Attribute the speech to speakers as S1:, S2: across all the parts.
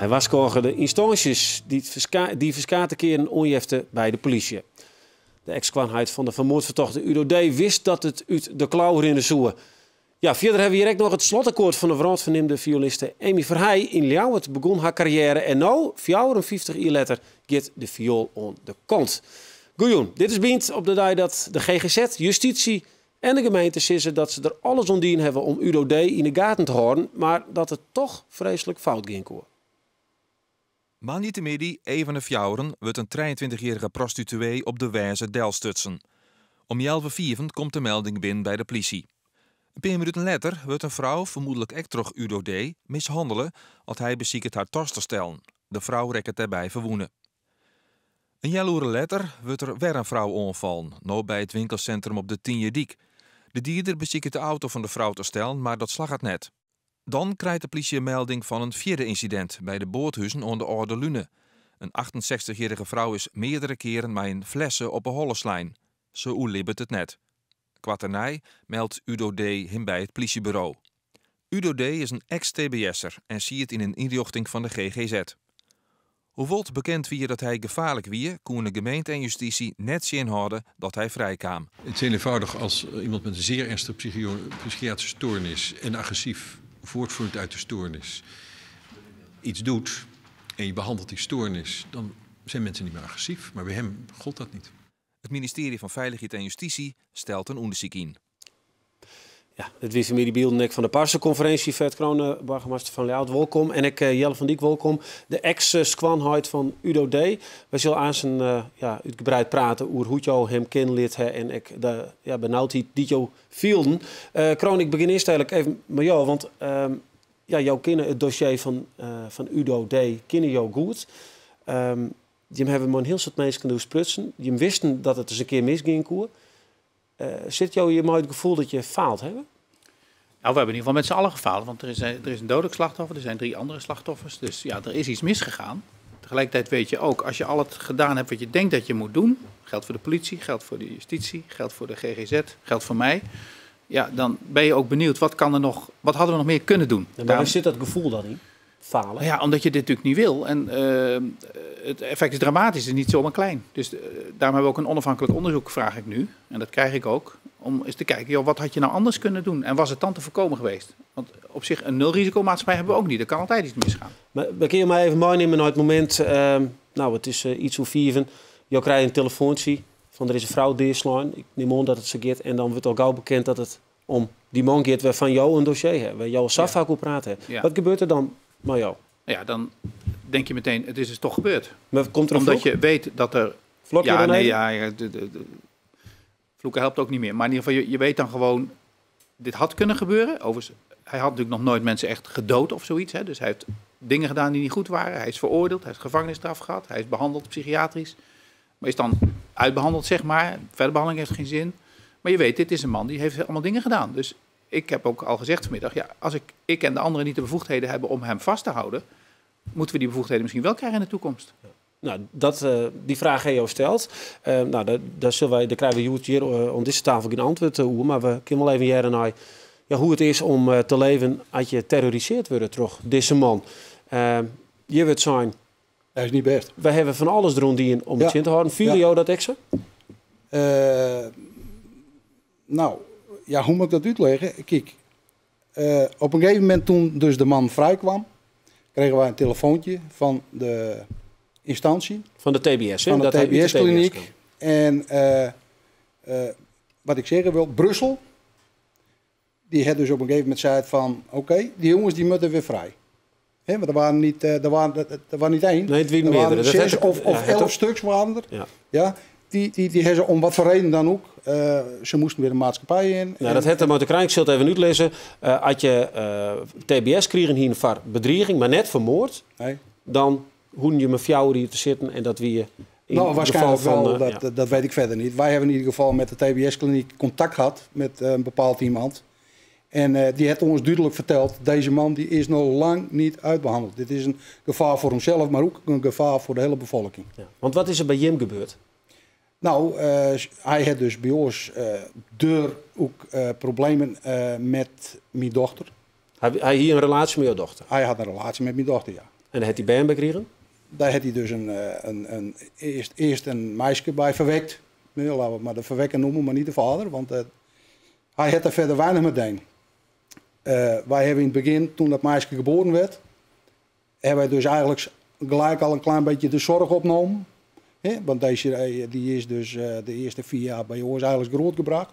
S1: Hy warskôge de ynstânsjes die ferskate kearen oanjefte by de polysje. De eks-skoanheit fan de fermoardfertochte Udo D. wist dat it út de klau rinne soe. Ja, fierder hawwe we hjir ek noch it slotakkoard fan de wrâldferneamde fioeliste Amy Verhey. Yn Ljouwert begûn har karriêre en no, 54 jier letter, giet de fioel oan de kant. Goejûn, dit is Bynt op de dei dat de GGZ, justysje en de gemeente sizze dat se der alles oan dien hawwe om Udo D. yn 'e gaten te hâlden, mar dat it toch freeslik fout gean koe.
S2: Moandeitemiddei, even nei fjouweren, wurdt in 23-jierrige prostituee op de Weaze delstutsen. Om healwei fiven komt de melding binnen by de plysje. In pear minuten letter wurdt in frou, fermoedlik ek troch Udo D., mishannele as hy besiket har tas te stellen. De frou rekket dêrby ferwûne. In healoere letter wurdt der wer in frou oanfallen, no by it winkelsintrum op de Tynjedyk. De dieder besiket de auto fan de frou te stellen, mar dat slagget net. Dan krijt de plysje in melding fan in fjirde ynsidint by de boathuzen oan de Alde Lune. In 68-jierrige frou is meardere kearen mei in flesse op 'e holle slein. Se oerlibbet it net. Koart dêrnei meldt Udo D. him by it plysjeburo. Udo D. is in ex-TBS'er en siet yn in ynrjochting fan de GGZ. Hoewol't bekend wie dat hy gefaarlik wie, koene gemeente en justysje net tsjinhâlde dat hy frijkaam.
S3: Het is heel eenvoudig als iemand met een zeer ernstige psychiatrische stoornis en agressief voortvloeit uit de stoornis iets doet en je behandelt die stoornis, dan zijn mensen niet meer agressief. Maar bij hem gold dat niet.
S2: It ministearje fan Feilichheid en Justysje stelt in ûndersyk yn.
S1: Ja, dit wie fanmiddei bylden ek fan de parsekonferinsje. Ferd Crone, boargemaster fan Ljouwert, wolkom. En ek Jelle van Dyk, wolkom. De eks-skoanheit fan Udo D. Wy sille aansen ja, útgebreid prate oer hoe't jo him kennen leard ha en ek de, ja, benaudheid dy't jo fielden. Crone, ik begjin earst eigentlik even mei jo, want ja, jo kenne it dossier fan Udo D. Kenne jo goed. Jim hawwe mei in hiel soad minsken deroer sprutsen. Jim wisten dat it ris in kear misgean koe. Sit jo hjir mei it gefoel dat je faald hawwe?
S4: Nou, we hebben in ieder geval met z'n allen gefaald, want er is een dodelijk slachtoffer, er zijn drie andere slachtoffers. Dus ja, er is iets misgegaan. Tegelijkertijd weet je ook, als je al het gedaan hebt wat je denkt dat je moet doen, geldt voor de politie, geldt voor de justitie, geldt voor de GGZ, geldt voor mij. Ja, dan ben je ook benieuwd, wat kan er nog, wat hadden we nog meer kunnen doen?
S1: En waar zit dat gefoel dan yn? Falen?
S4: Ja, omdat je dit natuurlijk niet wil. En het effect is dramatisch, het is niet zomaar klein. Dus daarom hebben we ook een onafhankelijk onderzoek, vraag ik nu. En dat krijg ik ook. Om eens te kijken, joh, wat had je nou anders kunnen doen? En was het dan te voorkomen geweest? Want op zich, een nulrisicomaatschappij hebben we ook niet. Er kan altijd iets misgaan.
S1: Maar kun je mij even meenemen naar het moment, nou, het is iets oer fiven. Jo krije in telefoontje fan der is in frou deaslein. Ik nim oan dat it sa giet. En dan wurdt al gau bekend dat it om dy man giet wêrfan jo in dossier hawwe, wêr jo al sa faak oer praat hawwe. Wat gebeurt der dan mei jo?
S4: Ja, dan denk je meteen, het is dus toch gebeurd.
S1: Maar komt er een
S4: Omdat
S1: vloek?
S4: je weet dat er
S1: Vlok je
S4: Ja,
S1: dan
S4: nee,
S1: even?
S4: ja, ja, de vloeken helpt ook niet meer. Maar in ieder geval, je weet dan gewoon, dit had kunnen gebeuren. Overigens, hij had natuurlijk nog nooit mensen echt gedood of zoiets. Hè. Dus hij heeft dingen gedaan die niet goed waren. Hij is veroordeeld, hij heeft gevangenisstraf gehad. Hij is behandeld psychiatrisch. Maar is dan uitbehandeld, zeg maar. Verder behandeling heeft geen zin. Maar je weet, dit is een man die heeft allemaal dingen gedaan. Dus ik heb ook al gezegd vanmiddag, ja, als ik en de anderen niet de bevoegdheden hebben om hem vast te houden, moeten we die bevoegdheden misschien wel krijgen in de toekomst.
S1: Ja. Nou, die vraag heb je al gesteld. Nou, daar zullen wij, daar krijgen we hier om deze tafel geen antwoord over, maar we kunnen wel even jaren naar, ja, hoe het is om te leven als je terroriseerd wordt door deze man. Je wilt zijn.
S5: Dat is niet best.
S1: Wij hebben van alles erom die om het in te houden. Viel jou dat extra?
S5: Nou, ja, hoe moet ik dat uitleggen? Kijk, op een gegeven moment toen dus de man vrij kwam, kregen wij een telefoontje van de instantie.
S1: Van de TBS, hè?
S5: Van de
S1: Dat hij uit de
S5: T B S-kliniek.
S1: TBS kwam.
S5: En wat ik zeggen wil, Brussel, die had dus op een gegeven moment zei van, oké, die jongens die moeten weer vrij. Hè, want er waren niet, er waren niet één.
S1: Nee, het waren
S5: Er waren
S1: meerdere. Dat
S5: 6
S1: heb ik
S5: of
S1: ja, het
S5: 11
S1: ook.
S5: stuks waren er.
S1: Ja.
S5: Ja, die hebben ze om wat voor reden dan ook. Ze moesten weer de maatschappij in.
S1: Nou, dat het er maar te krijgen. Ik zal het even uitlezen. Als je TBS kregen hier voor bedreiging, maar net vermoord,
S5: Nee.
S1: dan hoen je met jou hier te zitten en dat wie je in
S5: Nou,
S1: het
S5: waarschijnlijk
S1: geval van,
S5: wel,
S1: ja.
S5: dat weet ik verder niet. Wij hebben in ieder geval met de T B S-kliniek contact gehad met een bepaald iemand. En die heeft ons duidelijk verteld, deze man die is nog lang niet uitbehandeld. Dit is een gevaar voor hemzelf, maar ook een gevaar voor de hele bevolking.
S1: Ja. Want wat is er bij Jim gebeurd?
S5: Hij had dus bij ons deur ook problemen met mijn dochter.
S1: Hij hier een relatie met jouw dochter?
S5: Hij had een relatie met mijn dochter, ja.
S1: En dêr hat hy bern by krigen?
S5: Dêr hat hy dus in, in, in, earst, earst in meiske by ferwekt. Ja, laten we het maar de verwekker noemen, maar niet de vader. Want hij had er verder weinig mee dien. Wij hebben in het begin, toen dat meisje geboren werd, hebben wij dus eigenlijk gelijk al een klein beetje de zorg opgenomen. Hè? Want deze die is dus de eerste 4 jaar bij ons eigenlijk grootgebracht.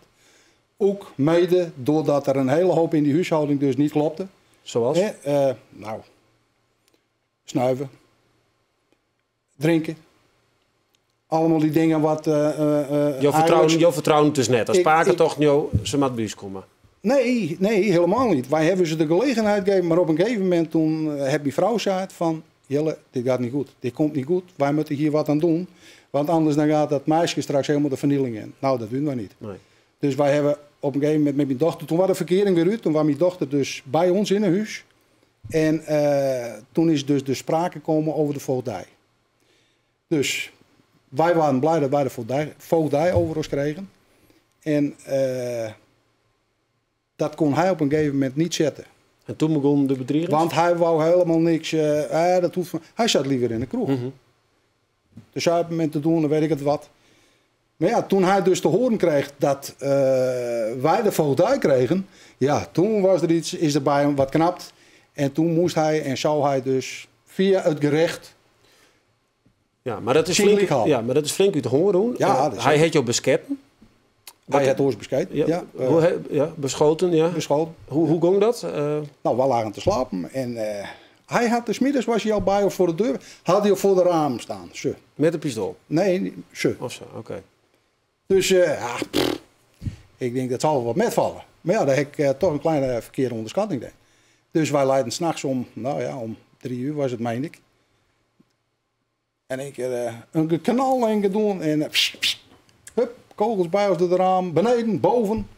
S5: Ook mede doordat er een hele hoop in die huishouding dus niet klopte.
S1: Zoals?
S5: Hè? Nou, snuiven, drinken. Allemaal die dingen wat...
S1: Jo vertrouwen, jo vertrouwen dus net. Als pake toch jo, ze moet bij ons komen.
S5: Nee, nee, helemaal niet. Wij hebben ze de gelegenheid gegeven, maar op een gegeven moment toen heb die vrouw gezegd van... Jelle, dit gaat niet goed. Dit komt niet goed. Wij moeten hier wat aan doen. Want anders dan gaat dat meisje straks helemaal de vernieling in. Nou, dat doen wij niet.
S1: Nee.
S5: Dus wij hebben op een gegeven moment met mijn dochter... Toen was de verkering weer uit. Toen was mijn dochter dus bij ons in huis. En toen is dus de sprake gekomen over de voogdij. Dus wij waren blij dat wij de voogdij over ons kregen. En dat kon hij op een gegeven moment niet zetten.
S1: En toen begon de bedrieging?
S5: Want hij wou helemaal niks. Dat hoeft van, hij zat liever in de kroeg. Te zuipen en te doen, dan weet ik het wat. Maar ja, toen hij dus te horen kreeg dat wij de voogdij kregen... Ja, toen was er iets, is er bij hem wat knapt. En toen moest hij en zou hij dus via het gerecht...
S1: Ja, maar dat is
S5: Zien
S1: flink,
S5: lichaam.
S1: ja, maar dat is flink uit de honger doen.
S5: Ja, dat is
S1: hij
S5: zeker.
S1: heeft jou besketten.
S5: Hij heeft ons beschieten,
S1: Ja,
S5: ja.
S1: hoe he-, ja, beschoten, ja.
S5: Beschoten.
S1: Hoe ging dat?
S5: Nou, we lagen te slapen en hij had dus middags was hij al bij of voor de deur, had hij al voor de raam staan. Zo.
S1: Met een pistool?
S5: Nee, zo.
S1: Of zo, oké.
S5: Dus ja, pff, ik denk dat zal wel wat metvallen. Maar ja, daar heb ik toch een kleine verkeerde onderschatting denk. Dus wij leiden s'nachts om, nou ja, om 3 uur was het, meen ik. En één keer een knal en gedoe en pss, pss, hup, kogels bij ons door het raam, beneden, boven.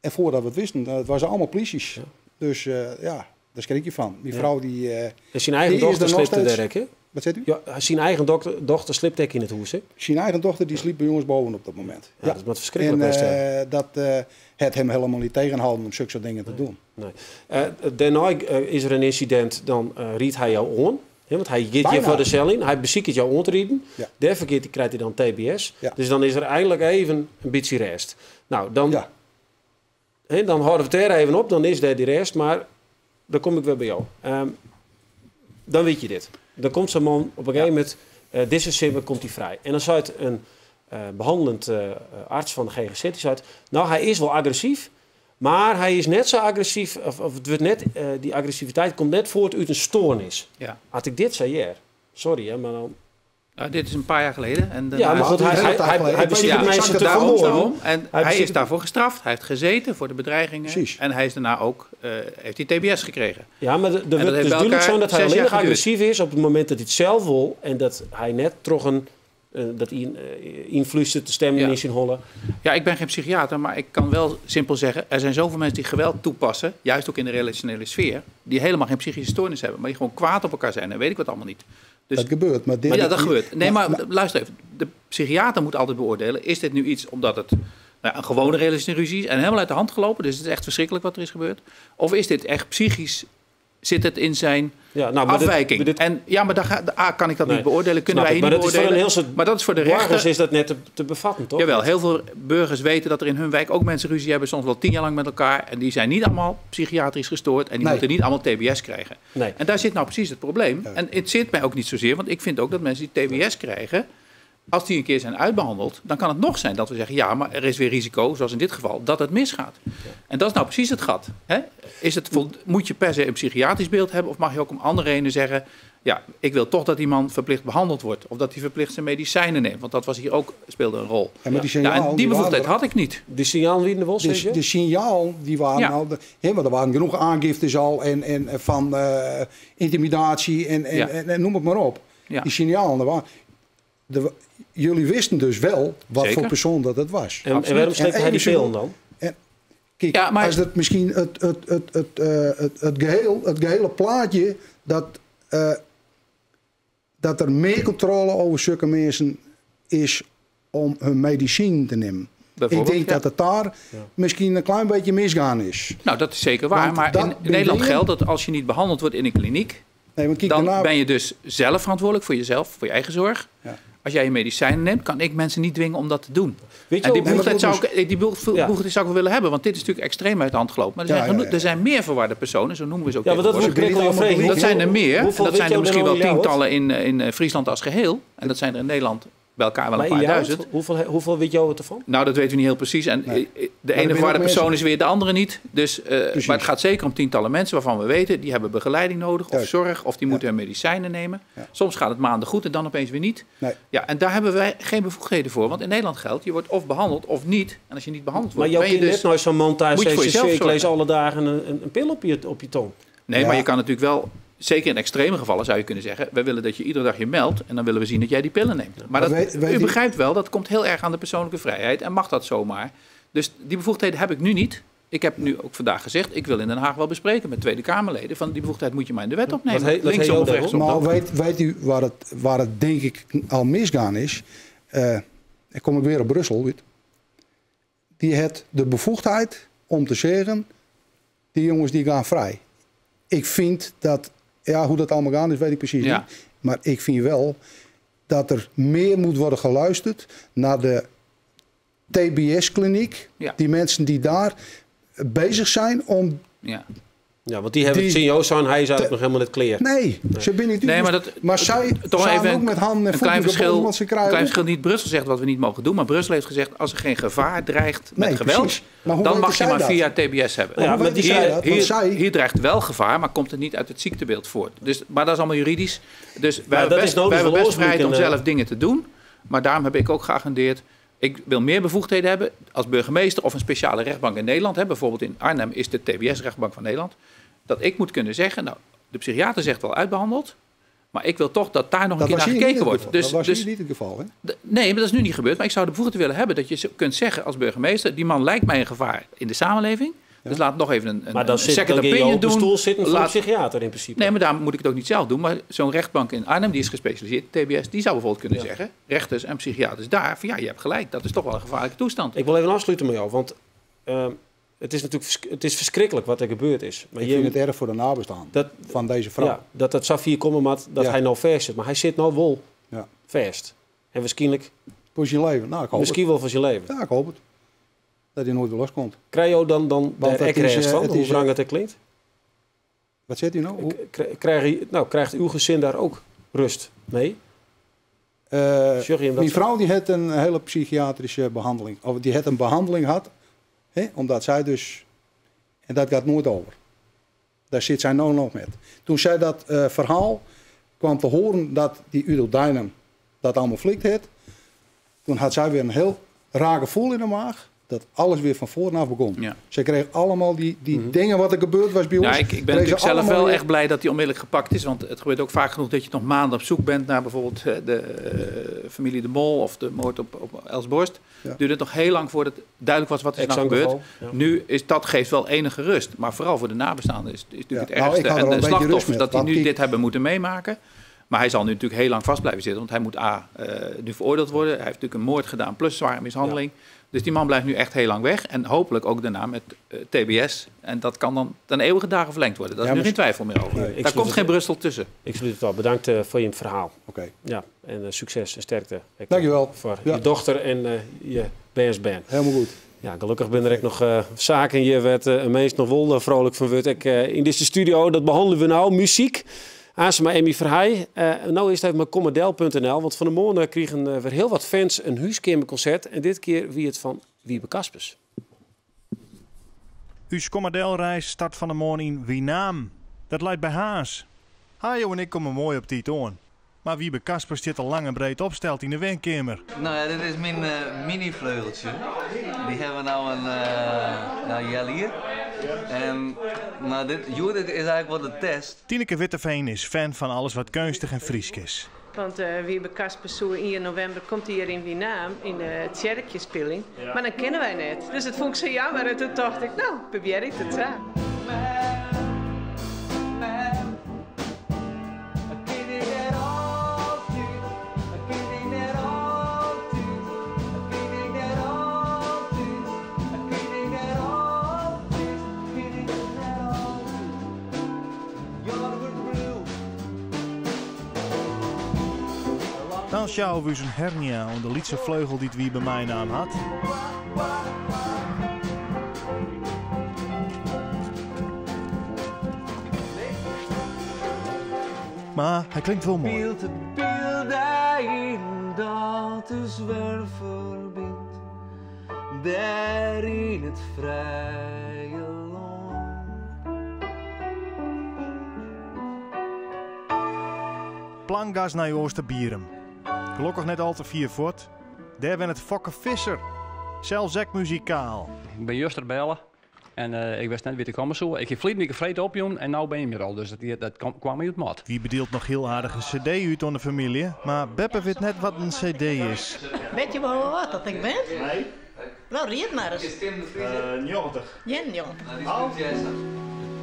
S5: En voordat we het wisten, het was allemaal polities.
S1: Ja.
S5: Dus ja, daar schrik je van. Die
S1: Ja.
S5: vrouw die,
S1: En zijn eigen
S5: die is
S1: dochter
S5: er nog
S1: slipte
S5: steeds.
S1: daar, hè?
S5: Wat zegt u?
S1: Ja, zijn eigen dochter slipte ik in het huis, hè?
S5: Zijn eigen dochter die sliep bij jongens boven op dat moment.
S1: Ja, dat is wat verschrikkelijk
S5: En,
S1: best, hè?
S5: dat het hem helemaal niet tegenhouden om zulke soort dingen te doen.
S1: Nee. Daarna is er een incident, dan riet hij jou aan. Hè, want hij gaat je
S5: Bijna.
S1: voor de cel in. Hij beziekt jou aan te rieden.
S5: Ja.
S1: Daar verkeert, krijgt hij dan TBS.
S5: Ja.
S1: Dus dan is er eindelijk even een beetje rest. Nou, dan,
S5: Ja.
S1: hè, dan houden we het er even op. Dan is daar die rest. Maar dan kom ik weer bij jou. Dan weet je dit. Dan komt zo'n man op een gegeven moment, deze simmer komt hij vrij. En dan zei het een behandelend arts van de GGZ, die zei het, nou, hij is wel agressief, maar hij is net zo agressief, of het wordt net, die agressiviteit komt net voort uit een stoornis.
S4: Ja.
S1: Had ik dit zei, ja, sorry, hè, maar dan...
S4: Nou, dit is een paar jaar geleden. En daarna
S1: Ja, maar goed,
S5: dit is een hele tijd geleden.
S1: hij
S5: Ik weet
S1: beziekt
S5: niet
S1: mensen
S5: exact
S1: te
S5: de
S4: Daarom,
S1: vermoorden.
S4: daarom. En
S1: Hij
S4: hij
S1: beziekt
S4: is daarvoor gestraft. Hij heeft gezeten voor de bedreigingen.
S5: Precies.
S4: En hij is daarna ook, heeft hij TBS gekregen.
S1: Ja, maar er
S4: dat
S1: wordt
S4: heeft
S1: dus
S4: bij
S1: duidelijk
S4: elkaar
S1: zijn dat hij
S4: 6
S1: alleen
S4: jaar
S1: nog
S4: geduurd.
S1: agressief is op het moment dat hij het zelf wil en dat hij net toch een, dat influistert de stem in zijn holle.
S4: Ja, ik ben geen psychiater, maar ik kan wel simpel zeggen... er zijn zoveel mensen die geweld toepassen, juist ook in de relationele sfeer... die helemaal geen psychische stoornis hebben, maar die gewoon kwaad op elkaar zijn en weet ik wat allemaal niet. Dus
S5: dat gebeurt. Maar dit
S4: ja, dat gebeurt. Nee, maar luister even. De psychiater moet altijd beoordelen... is dit nu iets omdat het een gewone relationele ruzie is... en helemaal uit de hand gelopen, dus het is echt verschrikkelijk wat er is gebeurd? Of is dit echt psychisch... Zit het in zijn
S1: Ja, nou, maar dit-
S4: afwijking?
S1: maar dit-
S4: En ja, maar daar A, kan ik dat
S1: Nee,
S4: niet beoordelen, kunnen
S1: snap
S4: wij
S1: ik.
S4: hier
S1: Maar
S4: niet
S1: dat is voor een
S4: beoordelen.
S1: heel soort
S4: Maar dat is voor de
S1: burgers
S4: rechter.
S1: is dat net te bevatten, toch?
S4: Jawel, heel veel burgers weten dat er in hun wijk ook mensen ruzie hebben, soms wel 10 jaar lang met elkaar. En die zijn niet allemaal psychiatrisch gestoord en die
S5: Nee.
S4: moeten niet allemaal TBS krijgen.
S1: Nee.
S4: En daar zit nou precies het probleem.
S5: Ja.
S4: En het zit mij ook niet zozeer, want ik vind ook dat mensen die TBS krijgen, als die een keer zijn uitbehandeld, dan kan het nog zijn dat we zeggen, ja, maar er is weer risico, zoals in dit geval, dat het misgaat. En dat is nou precies het gat. Hè? Moet je per se een psychiatrisch beeld hebben of mag je ook om andere redenen zeggen, ja, ik wil toch dat die man verplicht behandeld wordt of dat hij verplicht zijn medicijnen neemt, want dat was hier ook, speelde een rol.
S5: Ja, maar die
S4: Ja,
S5: signaal,
S4: en die
S5: die
S4: bevoegdheid
S5: waren
S4: had ik niet.
S1: Die signaal wie in de wol,
S5: De,
S1: zeg je?
S5: de signaal die waren
S4: Ja.
S5: al, hè, want er waren genoeg aangiftes al en van intimidatie
S4: Ja.
S5: en noem het maar op.
S4: Ja.
S5: Die signalen, jullie wisten dus wel wat
S4: Zeker.
S5: voor persoon dat het was.
S1: En
S4: Absoluut.
S1: waarom slikte
S5: En
S1: hij die
S5: even
S1: pillen dan?
S5: Kijk,
S4: Ja, maar-
S5: als dat misschien het gehele plaatje dat er meer controle over zulke mensen is om hun medicijn te nemen. Ik
S4: Bijvoorbeeld,
S5: denk
S4: ja.
S5: dat het daar misschien een klein beetje misgaan is.
S4: Nou, dat is zeker waar.
S5: Want
S4: maar
S5: dat
S4: in Nederland
S5: dingen
S4: geldt dat als je niet behandeld wordt in een kliniek,
S5: Nee, want kijk,
S4: Dan
S5: daarna...
S4: ben je dus zelf verantwoordelijk voor jezelf, voor je eigen zorg.
S5: Ja.
S4: Als jij je medicijnen neemt, kan ik mensen niet dwingen om dat te doen.
S1: Weet je
S4: En die
S1: wel-
S5: Nee, maar
S4: bevoegdheid
S5: dat
S4: zou ik, die bevoegdheid zou ik wel willen hebben, want dit is natuurlijk extreem uit de hand gelopen. Maar er
S5: Ja,
S4: zijn,
S5: ja, ja.
S4: er zijn meer verwarde personen, zo noemen we ze ook
S1: Ja, want dat
S4: tegenwoordig.
S1: wil ik
S5: Ze
S1: wel
S5: willen
S1: vragen.
S4: Dat zijn er meer. En
S1: Hoeveel
S4: dat
S1: weet
S4: zijn er
S1: jou
S4: misschien
S1: dan
S4: wel
S1: al in
S4: tientallen in Friesland als geheel. En dat zijn er in Nederland bij elkaar wel
S1: Maar
S4: een
S1: in
S4: paar
S1: Ljouwert,
S4: duizend.
S1: hoeveel weet jou het ervan?
S4: Nou, dat weten we niet heel precies. En
S5: Nee.
S4: de
S5: er
S4: ene verwarde
S5: zijn ook
S4: persoon
S5: mensen-
S4: is weer de andere niet. Dus, maar het gaat zeker om tientallen mensen waarvan we weten... die hebben begeleiding nodig of
S5: Juist.
S4: zorg... of die moeten hun medicijnen nemen.
S5: Ja.
S4: Soms gaat het maanden goed en dan opeens weer niet.
S5: Nee.
S4: Ja, en daar hebben wij geen bevoegdheden voor. Want in Nederland geldt, je wordt of behandeld of niet. En als je niet behandeld
S1: Maar
S4: wordt,
S1: jouw
S4: ben je
S1: kind
S4: dus...
S1: net nooit zo'n man thuis
S4: moet je voor
S1: zegt,
S4: jezelf
S1: ik lees
S4: zorgen.
S1: alle dagen een pil op je tong.
S4: Nee,
S5: Ja.
S4: maar je kan natuurlijk wel... Zeker in extreme gevallen zou je kunnen zeggen... wij willen dat je iedere dag je meldt... en dan willen we zien dat jij die pillen neemt. Maar dat,
S5: weet
S4: u
S5: u-
S4: begrijpt wel, dat komt heel erg aan de persoonlijke vrijheid... en mag dat zomaar. Dus die bevoegdheden heb ik nu niet. Ik heb nu ook vandaag gezegd... ik wil in Den Haag wel bespreken met Tweede Kamerleden... van die bevoegdheid moet je maar in de wet opnemen.
S1: Dat
S4: Linksom
S1: he-
S4: of
S1: dat he-
S4: rechtsom.
S5: Maar weet u waar het denk ik al misgaan is? Ik kom ik weer op Brussel. Weet. Die heeft de bevoegdheid om te zeggen, die jongens die gaan vrij. Ik vind dat, ja, hoe dat allemaal gaan is, weet ik precies
S4: Ja.
S5: niet. Maar ik vind wel dat er meer moet worden geluisterd naar de TBS-kliniek.
S4: Ja.
S5: Die mensen die daar bezig zijn om...
S4: Ja.
S1: Ja, want die hebben
S5: Die-
S1: het zien Joost en hij is eigenlijk nog helemaal niet clear.
S5: Nee, ze binnen niet.
S4: Nee, maar dat,
S5: maar zij
S4: toch
S5: zijn
S4: even
S5: ook met handen en
S4: een
S5: voeten
S4: klein
S5: gebonden,
S4: verschil,
S5: want ze
S4: een
S5: krijgen
S4: klein
S5: ook-
S4: verschil. Niet Brussel zegt wat we niet mogen doen, maar Brussel heeft gezegd: als er geen gevaar dreigt met
S5: Nee,
S4: geweld,
S5: precies. Maar hoe
S4: dan
S5: weten
S4: mag je
S5: zij
S4: maar
S5: dat?
S4: via TBS hebben.
S1: Ja,
S5: Maar hoe
S1: maar
S5: weten
S1: die-
S5: zij
S4: Hier,
S5: dat? Want
S4: hier,
S5: zij,
S4: hier dreigt wel gevaar, maar komt het niet uit het ziektebeeld voort. Dus, maar dat is allemaal juridisch. Dus wij
S1: dat
S4: hebben
S1: is
S4: best,
S1: nodig
S4: wij hebben
S1: voor
S4: best vrijheid om
S1: oorsprong en,
S4: zelf dingen te doen. Maar daarom heb ik ook geagendeerd. Ik wil meer bevoegdheden hebben als burgemeester of een speciale rechtbank in Nederland. Hè, bijvoorbeeld in Arnhem is de TBS-rechtbank van Nederland. Dat ik moet kunnen zeggen, nou, de psychiater zegt wel uitbehandeld. Maar ik wil toch dat daar nog een
S5: dat
S4: keer
S5: was
S4: naar
S5: hier niet
S4: gekeken
S5: het
S4: wordt.
S5: geval.
S4: Dus,
S5: dat was
S4: dus
S5: hier niet het geval, hè?
S4: Nee, maar dat is nu niet gebeurd. Maar ik zou de bevoegdheid willen hebben dat je kunt zeggen als burgemeester... die man lijkt mij een gevaar in de samenleving. Dus laat nog even een,
S1: Maar dan,
S4: een
S1: zit,
S4: second
S1: dan kun je
S4: opinion
S1: op de
S4: doen.
S1: stoel zitten voor
S4: Laat-
S1: een psychiater in principe.
S4: Nee, maar daar moet ik het ook niet zelf doen. Maar zo'n rechtbank in Arnhem, die is gespecialiseerd, TBS, die zou bijvoorbeeld kunnen zeggen... rechters en psychiaters daar, van ja, je hebt gelijk, dat is toch wel een gevaarlijke toestand.
S1: Ik wil even afsluiten met jou, want het is natuurlijk het is verschrikkelijk wat er gebeurd is. Maar
S5: Ik
S1: je,
S5: vind het erg voor de nabestaanden
S1: dat,
S5: van deze vrouw.
S1: ja, dat dat Safir komen maar dat
S5: Ja.
S1: hij nou vers zit. Maar hij zit nou wel
S5: Ja.
S1: vast. En waarschijnlijk,
S5: Voor zijn leven. Nou, ik hoop
S1: misschien wel voor zijn leven.
S5: het. Ja, ik hoop het. Dat hij nooit weer loskomt.
S1: Krijg je dan
S5: Want
S1: daar
S5: het
S1: ek
S5: is,
S1: rest van,
S5: het
S1: hoe
S5: is,
S1: wrang het er klinkt?
S5: Wat zegt u nou? Hoe-
S1: Nou, krijgt uw gezin daar ook rust mee? Zeg je hem dat
S5: Mijn
S1: zo?
S5: vrouw die had een hele psychiatrische behandeling. Of die had een behandeling gehad, hè, omdat zij dus... En dat gaat nooit over. Daar zit zij nou nog met. Toen zij dat verhaal kwam te horen dat die Udo Deinum dat allemaal flikt had, toen had zij weer een heel raar gevoel in de maag. Dat alles weer van voren af begon.
S4: Ja.
S5: Zij kreeg allemaal die dingen wat er gebeurd was bij ons.
S4: Nou, ik ben
S5: kreeg ze
S4: natuurlijk zelf
S5: allemaal
S4: wel
S5: weer-
S4: echt blij dat hij onmiddellijk gepakt is. Want het gebeurt ook vaak genoeg dat je nog maanden op zoek bent naar bijvoorbeeld de familie De Mol of de moord op Els Borst.
S5: Ja.
S4: Duurde het nog heel lang voordat duidelijk was wat er is nou
S1: Exact
S4: gebeurd.
S1: geval, ja.
S4: Nu is dat geeft wel enige rust. Maar vooral voor de nabestaanden is natuurlijk
S5: Ja.
S4: het
S5: Nou, ik
S4: ergste.
S5: had er
S4: en
S5: al
S4: de
S5: een beetje rust
S4: slachtoffers
S5: met,
S4: dat die
S5: want
S4: nu
S5: die-
S4: dit hebben moeten meemaken. Maar hij zal nu natuurlijk heel lang vast blijven zitten. Want hij moet A, nu veroordeeld worden. Hij heeft natuurlijk een moord gedaan plus zware mishandeling. Dus die man blijft nu echt heel lang weg. En hopelijk ook daarna met TBS. En dat kan dan ten eeuwige dagen verlengd worden. Daar is
S5: Ja,
S4: nu
S5: maar-
S4: geen twijfel meer over.
S5: Nee.
S1: Ik
S4: Daar
S1: sluit
S4: komt
S1: het-
S4: geen Brussel tussen.
S1: Ik sluit het al. Bedankt voor je verhaal.
S5: Oké.
S1: Ja, en succes en sterkte. Ik,
S5: Dankjewel.
S1: Voor
S5: Ja.
S1: je dochter en je BSBN.
S5: Helemaal goed.
S1: Ja, gelukkig ben er ook nog zaken hier werd een mens nog wel vrolijk van wordt. Ik, in deze studio, dat behandelen we nou, muziek. Asema Emmy Verheij. Nou is het even maar commodel.nl, want van de morgen kregen weer heel wat fans een huiskamerconcert. En dit keer wie het van Wiebe Kaspers.
S6: Uw Kommadelreis start van de morgen in Winaam. Dat leidt bij Haas. Hajo en ik komen mooi op die toon. Maar Wiebe Kaspers zit al lang en breed opstelt in de wenkamer.
S7: Nou ja, dit is mijn mini-vleugeltje. Die hebben we nou een jalier. En nou, dit, Judith is eigenlijk wel de test.
S6: Tineke Witteveen is fan van alles wat kunstig en Friesk is.
S8: Want Wiebe Kaspers zo in november komt hier in Winaam in de Tjerkjespilling.
S6: Ja.
S8: Maar dan kennen wij net. Dus dat vond ik zo jammer. En toen dacht ik, nou, probeer ik het zo.
S6: Dan sjouwe we ús in hernia oan de lytse fleugel dy't Wiebe meinaam hat. Mar hy klinkt wol moai.
S7: Byld it byld yn dat ús wer ferbynt, dêr yn it frije lân.
S6: Plangas nei Oosterbierum. Gelokkich net al te fier fuort. Dêr wennet Fokke Visser, sels ek muzikaal.
S9: Ik bin juster belle en ik wist net wêr't ik komme soe. Ik hie ferline wike freed opjûn en no bin je der al, dus dat kwam my út mat.
S6: Wiebe dielt noch hiel aardich in cd út oan de famylje, mar beppe wit net wat in cd is.
S10: Wit je wol hoe âld dat ik bin?
S6: Nee.
S10: No, ried mar ris.
S6: 90.
S10: 91.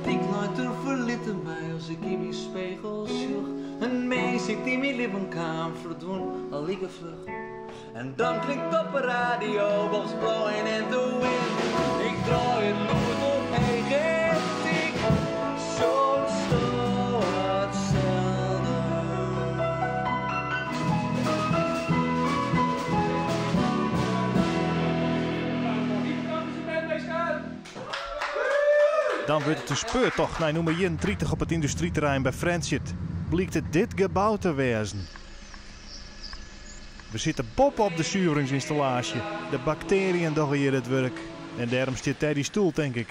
S7: Dyk leit der ferlitte my as ik yn myn spegel sjoch. In minsk dy't yn myn libben kaam, ferdwûn al like fluch. En dan klinkt op 'e radio Bob's Blowing in the Wind. Ik draai it lûd omheech en tink, soms doch itselde.
S6: Dan wurdt it in speurtocht nei nûmer 31 op it yndustryterrein by Frjentsjer. Blykt it dit gebou te wêzen. We sitte boppe op de suveringsynstallaasje. De baktearjen dogge hjir it wurk. En dêrom stiet dêr dy stoel, tink ik.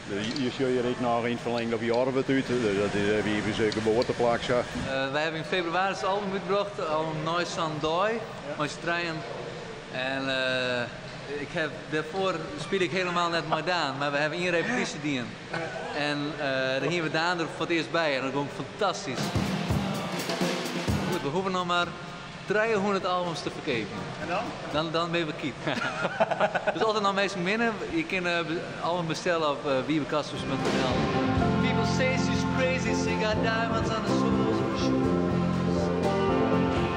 S11: Je sjogge hjir ek noch yn it ferlingde op Jorwert út. Dat is Wiebe's geboarteplak sa.
S7: Wy hawwe yn febrewaris it album útbrocht, album Nei Sa'n Dei, mei s'n trijen. En ik haw dêrfoar spile ik helemaal net mei Daan, mar we hawwe ien repetysje dien. En dêr hiene we Daan der foar it earst by en dat gong fantastysk. Goed, we hoege noch mar 300 albums te ferkeapjen.
S6: En dan?
S7: Dan, dan binne we kyt. Dus as der noch minsken binne, je kinne album bestelle op wiebekaspers.nl. People say she's crazy, she got diamonds on the soles of her shoes.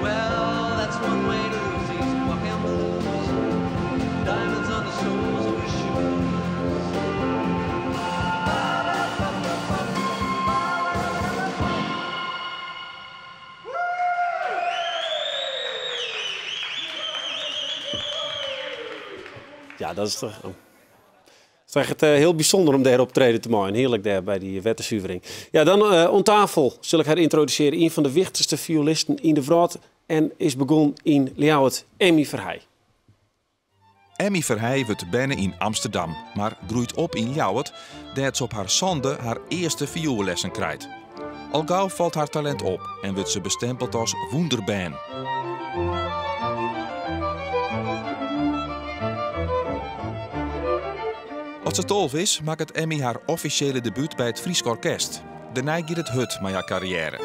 S7: Well, that's one way to lose these fucking blues. Diamonds on the soles of her shoes.
S1: Ja, dat is toch, het is echt hiel bysûnder om dêr optrede te meien. Hearlik dêr by dy wettersuvering. Ja, dan oan tafel sil ik har yntrodusearje. Ien fan de wichtichste fioelisten yn de wrâld en is begûn yn Ljouwert, Emmy Verhey.
S2: Emmy Verhey wurdt berne yn Amsterdam, mar groeit op yn Ljouwert, dêr't se op har sande har earste fioellessen krijt. Al gau falt har talint op en wurdt se bestempeld as wûnderbern. As se 12 is, makket Emmy har offisjele debút by it Frysk Orkest. Dêrnei giet it hurd mei har karriêre.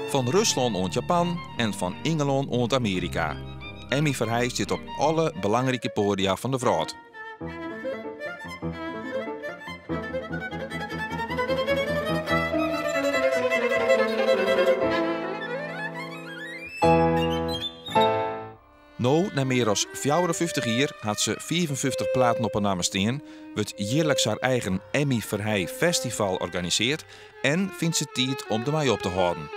S2: Fan Ruslân oant Japan en fan Ingelân oant Amearika. Emmy Verhey stiet op alle belangrike poadia fan de wrâld. No, nei mear as 54 jier, hat se 55 platen op 'e namme stean, wurdt jierliks har eigen Emmy Verhey Festival organisearre en fynt se tiid om dermei op te hâlden.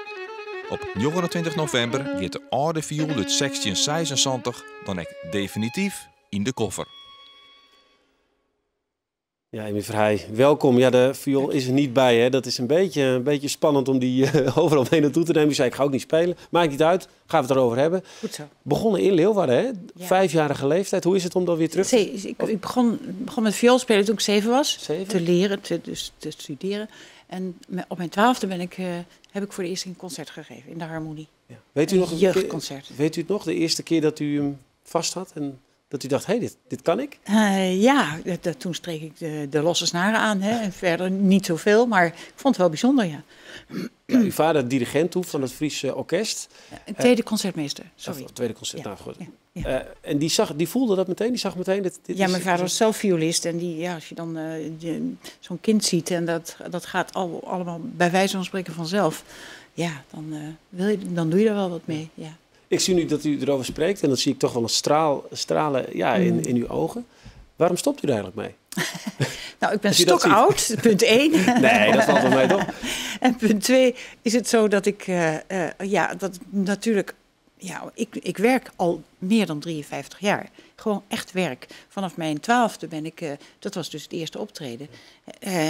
S2: Op 29 novimber giet de âlde fioel út 1676 dan ek definityf yn de koffer.
S1: Ja, Emmy Verhey, welkom. Ja, de viool is er niet bij. Hè. Dat is een beetje spannend om die overal mee naartoe te nemen. Je zei, ik ga ook niet spelen. Maakt niet uit, gaan we het erover hebben.
S12: Goed zo.
S1: Begonnen in Leeuwarden, hè?
S12: Ja.
S1: 5-jarige leeftijd. Hoe is het om dan weer terug te
S12: Ik begon met viool spelen toen ik 7 was.
S1: 7?
S12: Te leren, dus te studeren. En op mijn 12e heb ik voor de eerste een concert gegeven in de Harmonie.
S1: Ja. Weet u
S12: Een
S1: nog een
S12: jeugdconcert.
S1: keer, weet u het nog, de eerste keer dat u hem vast had en dat u dacht, hé, hey, dit kan ik?
S12: Ja, toen streek ik de losse snaren aan. Hè, en verder niet zoveel, maar ik vond het wel bijzonder, ja.
S1: Ja, uw vader dirigent toen van het Friese Orkest.
S12: Ja, een tweede concertmeester, sorry.
S1: Of tweede concert,
S12: Ja,
S1: nou goed.
S12: ja, ja.
S1: En die voelde dat meteen? Die zag meteen dit
S12: Ja,
S1: is
S12: mijn vader was zelf violist. En die, ja, als je dan zo'n kind ziet en dat gaat allemaal bij wijze van spreken vanzelf. Ja, dan doe je daar wel wat mee, ja.
S1: Ik zie nu dat u erover spreekt en dan zie ik toch wel een stralen, ja, in uw ogen. Waarom stopt u er eigenlijk mee?
S12: Nou, ik ben
S1: Als u dat ziet.
S12: stokoud, punt 1.
S1: Nee, dat valt wel mee, toch?
S12: En punt 2 is het zo dat ik ja, dat natuurlijk, Ja, ik werk al meer dan 53 jaar. Gewoon echt werk. Vanaf mijn 12e ben ik, dat was dus het eerste optreden,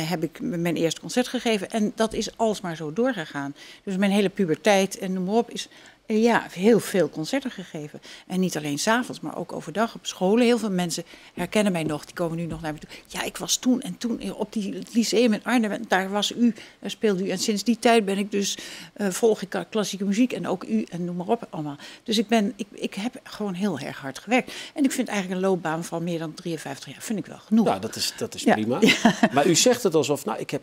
S12: heb ik mijn eerste concert gegeven. En dat is alsmaar zo doorgegaan. Dus mijn hele puberteit en noem maar op is, ja, heel veel concerten gegeven. En niet alleen 's avonds, maar ook overdag op scholen. Heel veel mensen herkennen mij nog, die komen nu nog naar me toe. Ja, ik was toen en toen op die het lyceum in Arnhem, en daar was u, daar speelde u. En sinds die tijd ben ik dus, volg ik klassieke muziek en ook u en noem maar op allemaal. Dus ik heb gewoon heel erg hard gewerkt. En ik vind eigenlijk een loopbaan van meer dan 53 jaar, vind ik wel genoeg.
S1: Ja, dat is prima. Ja. Maar u zegt het alsof, nou, ik heb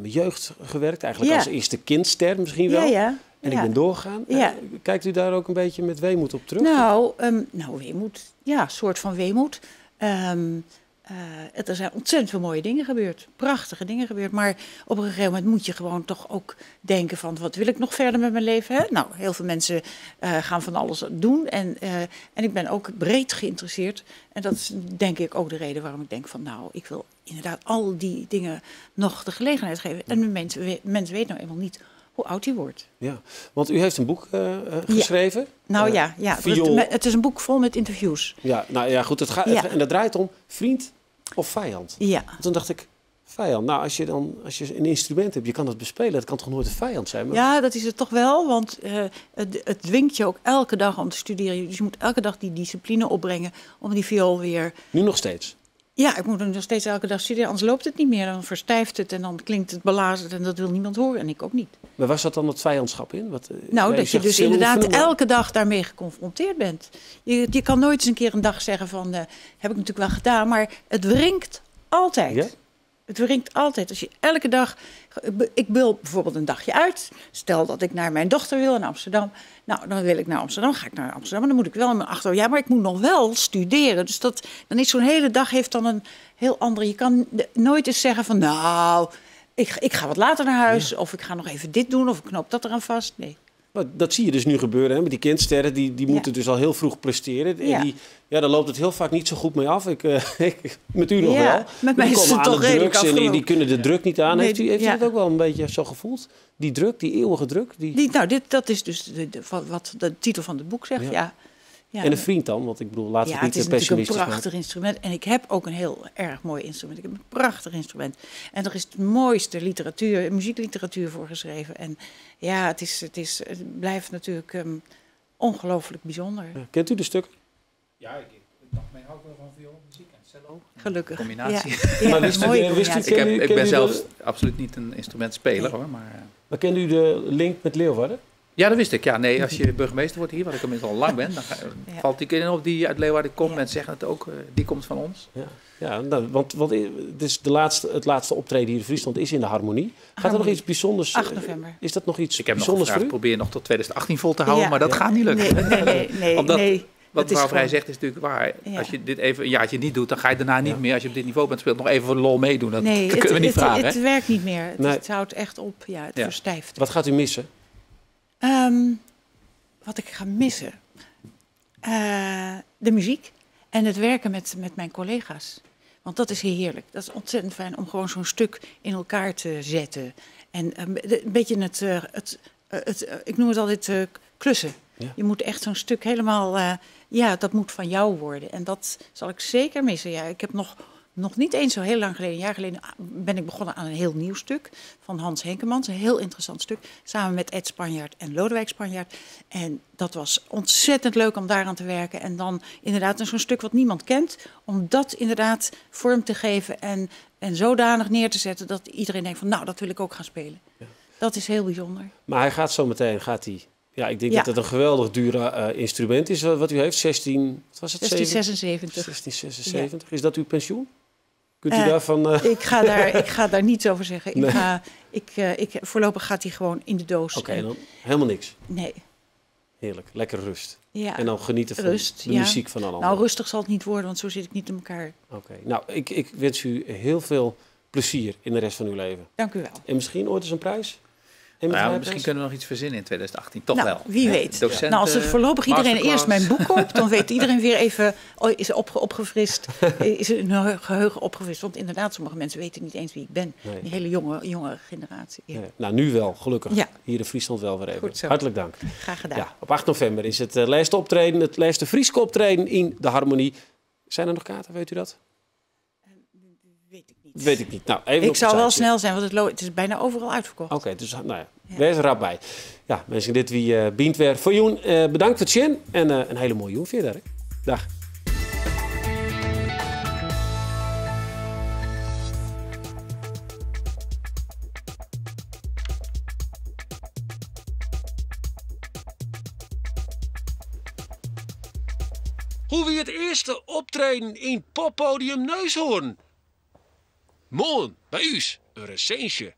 S1: mijn jeugd gewerkt, eigenlijk als eerste kindster misschien wel.
S12: Ja, ja.
S1: En ik ben doorgegaan.
S12: Ja.
S1: Kijkt u daar ook een beetje met weemoed op terug?
S12: Nou, weemoed. Ja, een soort van weemoed. Er zijn ontzettend veel mooie dingen gebeurd. Prachtige dingen gebeurd. Maar op een gegeven moment moet je gewoon toch ook denken van, wat wil ik nog verder met mijn leven? Hè? Nou, heel veel mensen gaan van alles doen. En ik ben ook breed geïnteresseerd. En dat is denk ik ook de reden waarom ik denk van, nou, ik wil inderdaad al die dingen nog de gelegenheid geven. En de mens weet nou eenmaal niet hoe oud hij wordt.
S1: Ja, want u heeft een boek geschreven.
S12: Ja. Nou ja,
S1: viool.
S12: Het is een boek vol met interviews.
S1: Ja, nou ja, goed. En dat draait om vriend of vijand.
S12: Ja.
S1: Want toen dacht ik, vijand. Nou, als je een instrument hebt, je kan dat bespelen. Dat kan toch nooit een vijand zijn? Maar...
S12: Ja, dat is het toch wel. Want het dwingt je ook elke dag om te studeren. Dus je moet elke dag die discipline opbrengen om die viool weer...
S1: Nu nog steeds?
S12: Ja, ik moet nog steeds elke dag studeren, anders loopt het niet meer. Dan verstijft het en dan klinkt het belazerd en dat wil niemand horen en ik ook niet.
S1: Maar waar zat dan het vijandschap in? Wat,
S12: nou, dat je dus inderdaad elke dag daarmee geconfronteerd bent. Je kan nooit eens een keer een dag zeggen van, heb ik natuurlijk wel gedaan, maar het wringt altijd.
S1: Ja?
S12: Het wringt altijd. Als je elke dag... Ik wil bijvoorbeeld een dagje uit. Stel dat ik naar mijn dochter wil in Amsterdam. Nou, dan wil ik naar Amsterdam. Ga ik naar Amsterdam. Maar dan moet ik wel in mijn achterhoofd. Ja, maar ik moet nog wel studeren. Dus dat, dan is zo'n hele dag heeft dan een heel andere... Je kan nooit eens zeggen van, nou, ik ga wat later naar huis. Ja. Of ik ga nog even dit doen. Of ik knoop dat eraan vast. Nee.
S1: Maar dat zie je dus nu gebeuren, hè? Met die kindsterren, die moeten dus al heel vroeg presteren. En die, ja, daar loopt het heel vaak niet zo goed mee af. Met u nog wel.
S12: Met mij is het toch redelijk afgelopen.
S1: En die kunnen de druk niet aan. Nee, heeft u dat ook wel een beetje zo gevoeld? Die druk, die eeuwige druk?
S12: Dat is dus wat de titel van het boek zegt, ja. Ja.
S1: En een vriend dan? Want ik bedoel, laten we het niet te pessimistisch maken.
S12: Het is natuurlijk een prachtig instrument. En ik heb ook een heel erg mooi instrument. Ik heb een prachtig instrument. En er is de mooiste literatuur, muziekliteratuur voor geschreven. En ja, het blijft natuurlijk ongelooflijk bijzonder.
S1: Ja. Kent u de stukken?
S4: Ja, ik hou ook wel van vioolmuziek en cello.
S12: Gelukkig.
S4: Combinatie.
S12: Ja.
S1: Maar wist u,
S4: ik ben zelf absoluut niet een instrumentspeler, hoor. Maar
S1: kent u de link met Leeuwarden?
S4: Ja, dat wist ik. Ja, nee, als je burgemeester wordt hier, wat ik inmiddels al lang ben, dan valt die kinderen op die uit Leeuwarden komt. Mensen zeggen het ook, die komt van ons.
S1: Ja, ja, nou, want het is het laatste optreden hier in Friesland is in de Harmonie. Gaat er nog iets bijzonders?
S12: 8 november.
S1: Is dat nog iets
S4: ik heb
S1: bijzonders
S4: nog gevraagd, probeer nog tot 2018 vol te houden, maar dat gaat niet lukken.
S12: Nee.
S4: Omdat, wat mevrouw Vrij zegt is natuurlijk waar. Ja. Als je dit even een jaartje niet doet, dan ga je daarna niet meer. Als je op dit niveau bent, speelt nog even voor de lol meedoen. Dat kunnen we niet vragen.
S12: Het werkt niet meer. Het houdt echt op. Ja, het verstijft.
S1: Wat gaat u missen?
S12: Wat ik ga missen? De muziek en het werken met mijn collega's. Want dat is heerlijk. Dat is ontzettend fijn om gewoon zo'n stuk in elkaar te zetten. En een beetje ik noem het altijd klussen. Ja. Je moet echt zo'n stuk helemaal... dat moet van jou worden. En dat zal ik zeker missen. Ja, ik heb nog niet eens zo heel lang geleden, een jaar geleden, ben ik begonnen aan een heel nieuw stuk van Hans Henkemans. Een heel interessant stuk, samen met Ed Spanjaard en Lodewijk Spanjaard. En dat was ontzettend leuk om daaraan te werken. En dan inderdaad zo'n stuk wat niemand kent, om dat inderdaad vorm te geven en zodanig neer te zetten dat iedereen denkt van, nou, dat wil ik ook gaan spelen. Ja. Dat is heel bijzonder.
S1: Maar hij gaat zo meteen, Ja, ik denk dat het een geweldig dure instrument is wat u heeft. 16, wat was het?
S12: 1676.
S1: 1676. Ja. Is dat uw pensioen? Kunt u daarvan...
S12: Ik ga daar niets over zeggen. Nee. Voorlopig gaat hij gewoon in de doos.
S1: Oké, dan helemaal niks?
S12: Nee.
S1: Heerlijk, lekker rust. Ja. En dan genieten van de muziek van alle anderen.
S12: Nou, rustig zal het niet worden, want zo zit ik niet in elkaar.
S1: Oké, nou, ik wens u heel veel plezier in de rest van uw leven.
S12: Dank u wel.
S1: En misschien ooit eens een prijs?
S4: Nou ja, misschien kunnen we nog iets verzinnen in 2018, toch
S12: nou,
S4: wel.
S12: Wie weet.
S4: Docenten,
S12: nou, als er voorlopig iedereen eerst
S4: masterclass.
S12: mijn boek koopt, dan weet iedereen weer even, oh, is opgefrist, is hun geheugen opgefrist. Want inderdaad, sommige mensen weten niet eens wie ik ben.
S1: Nee.
S12: Die hele jonge generatie. Ja.
S1: Nee. Nou, nu wel, gelukkig.
S12: Ja.
S1: Hier in Friesland wel weer even.
S12: Goed zo.
S1: Hartelijk dank.
S12: Graag gedaan.
S1: Ja, op 8 november is het laatste optreden, het laatste Frieske optreden in de Harmonie. Zijn er nog kaarten, weet u dat?
S12: Weet ik niet.
S1: Weet ik niet. Nou, even
S12: Ik
S1: op
S12: zou
S1: het
S12: wel
S1: site.
S12: snel zijn, want het is bijna overal uitverkocht.
S1: Oké, dus nou ja, wees er rap bij. Ja, mensen, dit wie bient weer voor Joen. Bedankt voor het zien en een hele mooie joen verder. Hè? Dag. Hoe wie het eerste optreden in poppodium Neushoorn? Morgen bij us een recensie.